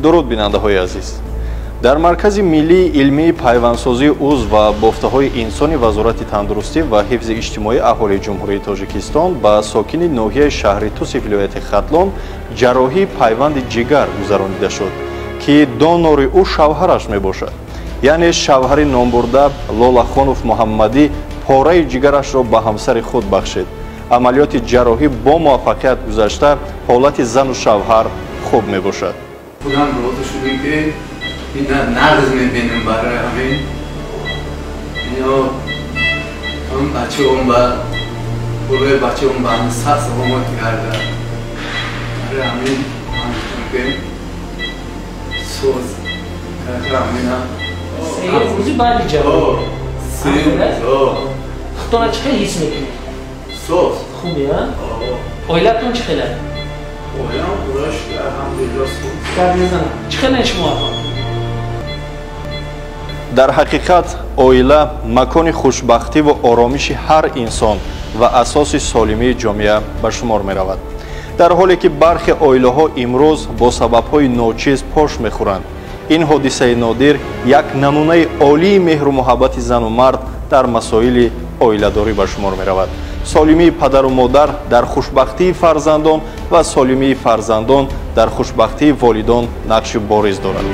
Дуруд, бинандаҳои азиз. Дар Маркази миллии илмии пайвандсозии узв ва бофтаҳои инсони Вазорати тандурустӣ ва ҳифзи иҷтимоии аҳолии Ҷумҳурии Тоҷикистон ба сокини ноҳияи шаҳри Туси вилояти Хатлон ҷарроҳии пайванди ҷигар гузаронида шуд, ки донори ӯ шавҳараш мебошад. Яъне шавҳари номбурда Лолахонов Муҳаммадӣ пораи ҷигарашро ба ҳамсари худ бахшид. Амалиёти ҷарроҳӣ бо муваффақият гузашта, ҳолати зану шавҳар хуб мебошад. Худам розӣ шудем, ки ина нағз мебинем. Барои ҳамин ино ҳам бачаам ба болои бачаам ба ҳамин сахт саломат карда. Барои ҳамин ман гуфтам, ки соз карда ҳамина. 3 рӯзи баъди ҷарроҳӣ. 3 рӯз. Худтона чӣ хел ҳис мекунед? Соз. Хубе, а? Оилатон чӣ хела? Оилам, худо шукр, алҳамдулилло, соз. Гап мезанам. Чӣ хелен шумо, апа? Дар ҳақиқат, оила макони хушбахтиву оромиши ҳар инсон ва асоси солимии ҷомеа ба шумор меравад. Дар ҳоле ки бархе оилаҳо имрӯз бо сабабҳои ночиз пош мехӯранд, ин ҳодисаи нодир як намунаи олии меҳру муҳаббати зану мард дар масоили оиладорӣ ба шумор меравад. Солимии падару модар дар хушбахтии фарзандон ва солимии фарзандон дар хушбахтии волидон нақши бориз дорад.